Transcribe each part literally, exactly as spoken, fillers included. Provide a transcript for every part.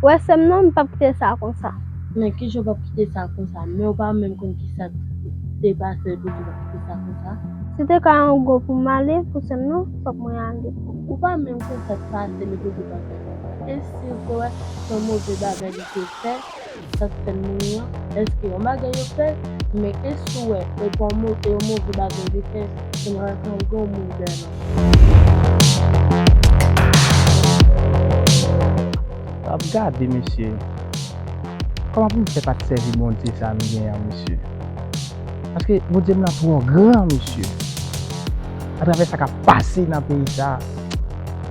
Wè sè m non, m p ap kite sa konsa. Men kijan w p ap kite sa konsa? Men w pa menm konn kisa k te pase pou di w p ap kite sa konsa. Si te ka an gwo pou m ale, pou sè m non, fòk mwen ale. Ou pa menm konn sa k pase, men pou di w p ap ale. E si w te wè se yon move bagay li te fè, sa k fè l mouri an, èske yon bagay yo fè l? Men e si w wè e pa yon mo-, e yon move bagay li fè, se nan yon gwo move bagay. Ap gade, mesye. Kòman pou m fè pa t sèvi Bondye sa m gen an, mesye? Paske Bondye m nan twò gran, mesye. Atravè sa k ap pase nan peyi sa,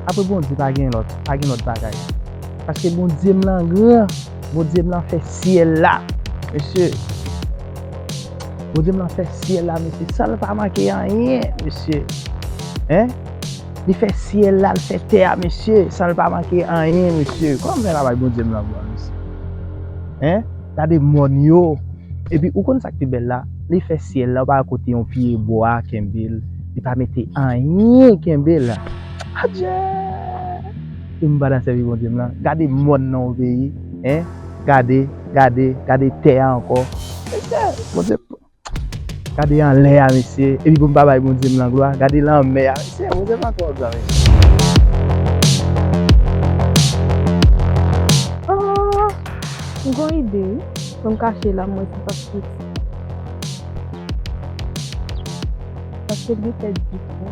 apre Bondye pa gen lòt, pa gen lòt bagay. Paske Bondye m lan gran, Bondye m lan fè syèl la, mesye. Bondye m lan fè syèl la, mesye, san l pa manke anyen, mesye. Hein? Li fè syèl la, l fè tè a, mesye, san l pa manke anyen, mesye. Kòman m fè pa bay Bondye m lan glwa, mesye? Hein? Gade mòn yo. Epi, ou konn sa k pi bèl la? Li fè syèl la, ou pa wè kote yon pye bwa kenbe l. Li pa mete anyen kenbe l. Adje! E m pa nan sèvi Bondye m lan. Gade mòn nan yon peyi, hein? Gade, gade, gade tè a ankò. Mesye, Bondye, gade anlè a, mesye. Epi pou m pa bay Bondye m lan glwa, gade lanmè a, mesye. Bondye pa twò gran, mesye. Ah, m gon ide, wi. Pou m kache la, mwen se pa soti. Paske l gen tèt di fon.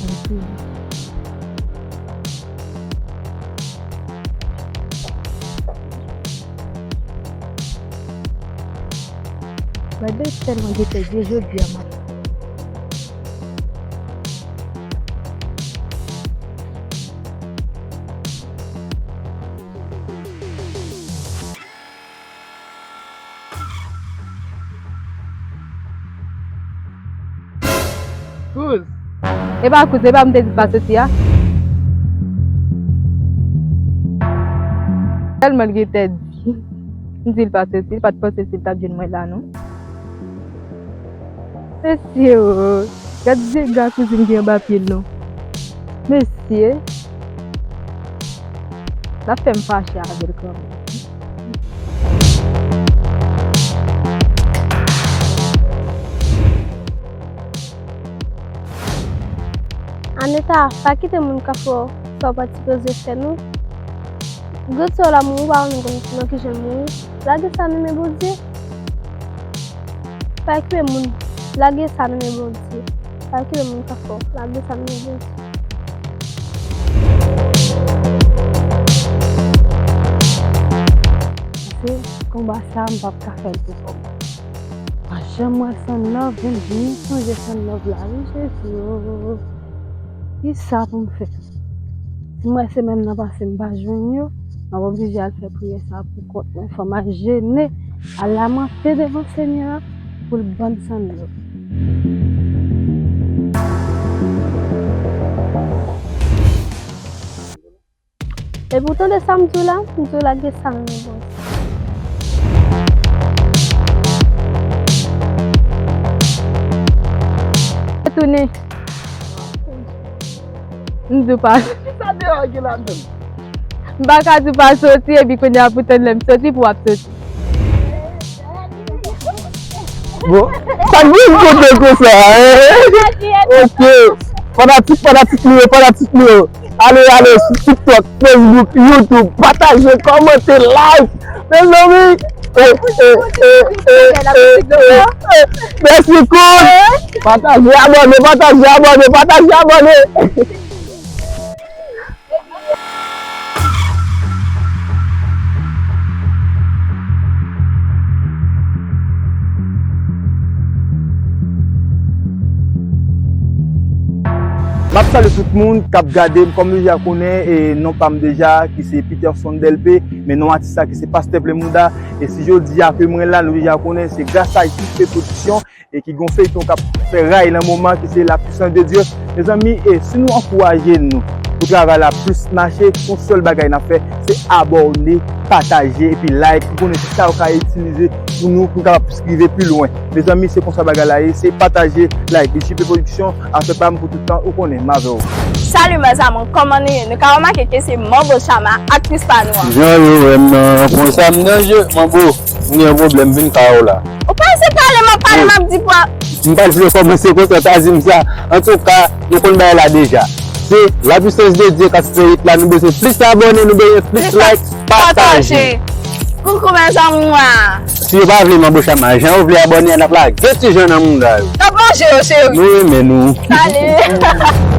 Anpil. Gade tèlman gen tèt di jodi a, m ap Kouz. E pa kouz, e pa m te di l pa soti a. Tèlman l gen tèt di. M di l pa soti, l pa t panse si l t ap jwenn mwen la, non. Mesye o, gad dega kouzin gen anba pye l non. Mesye, l ap fè m fache avè l kanmenm. Anita, pa kite moun ka fè w sa w pa t sipoze fè non. Gwo sè w la mouri, ou pa menm konn nan ki jan l mouri. Lage sa nan men Bondye. Pa okipe moun. Lage sa nan men Bondye. Pa okipe moun k ap fè w. Lage sa nan men Bondye. Paske konba sa, m p ap ka fè l pou kò m. Pa janm wè Sun Love, vin, vin sonje Sun Love la, wi, Jezi o. Kisa pou m fè? Si m wè semèn nan pase m pa jwenn yo, m ap oblije al fè priyè sa pou kont mwen. Fò m al jene, al lamante devan Senyè a pou l ban m Sun Love. Epi w tande sa m di w la? M di w lage sa nan men Bondye. Retounen. M di w pa. Kisa deyò gen ladan l? M pa ka di w pa soti, epi kounye a pou tann lè m soti pou w ap soti. Bon, sa k vin pote konsa, hein? Ok. Fanatik, fanatik nou yo, fanatik nou yo. Ale, ale, sou TikTok, Facebook, YouTube, pataje, kòmante, like. Mezanmi, eh, eh, eh, eh, eh, eh, eh. Mèsi, Kouz. Pataje, abòne, pataje, abòne, pataje, abòne. M ap salye tout moun k ap gade m. Kòm nou deja konnen, e, non pa m deja, ki se Peterson Delpé, men non atis la ki se Pastè Plemouda. E si jodi a ke mwen la, nou deja konnen, se gras a X P Production. E ki gon feyton k ap fè ray nan moman, ki se La Puissance de Dieu. Mezanmi, e si nou ankouraje nou, pou travay la plis mache, yon sèl bagay n ap fè, se abòne, pataje, epi like. Ou konnen se sa yo ka itilize pou nou, pou n kapab rive pi lwen. Mezanmi, se konsa bagay la ye, se pataje, like. J P Production, afè pa m pou tout tan, ou konnen, m avè w. Salut mes amours, kòman nou ye? Nou ka remake ke se Manbo Chama, aktris pa nou an. Jan yo wè m nan, konsa m nan je, Manbo, m gen yon pwoblèm, vin kay ou la. Ou pa se pale, m ap pale, m ap di pwa. M pa t vle kòmanse konsa, pa di m sa. Antouka, nou konn bagay la deja. Se la puissance de Dieu k ap fè hit la, nou bezwen plis abòne, nou bezwen plis like, pataje. Koukou mes amours. Si yo pa vle Manbo Chama, jan yo vle abòne a, n ap lage ti jan nan mouda yo. N ap manje yo, cheri. Nou renmen nou. Salut.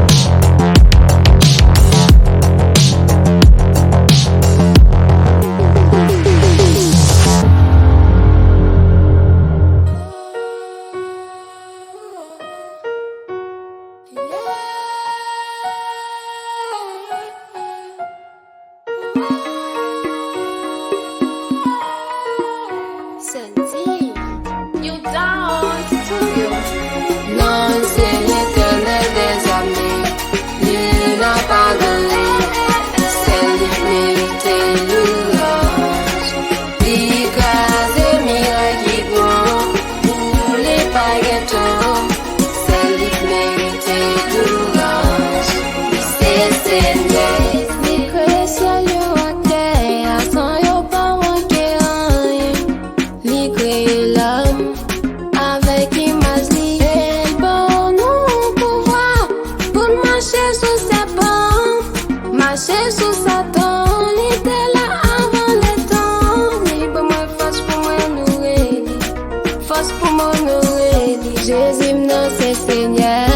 Santi, New Dawn Studio. Non, se Letènèl dèzame, li n ap adore, sèl li merite louanj. Li kraze miray ki pran, pou li pa gen tan, sèl li merite louanj, se Senyè. Li kreye syèl yo ak tè a san yo pa manke anyen. Li kreye lòm avèk imaj li. E l ban nou pouvwa pou n mache sou sèpan, mache sou Satan. Li te la avan letan. Li ban mwen fòs pou m onore li. Fòs pou m onore li. Jezi m nan se Senyè.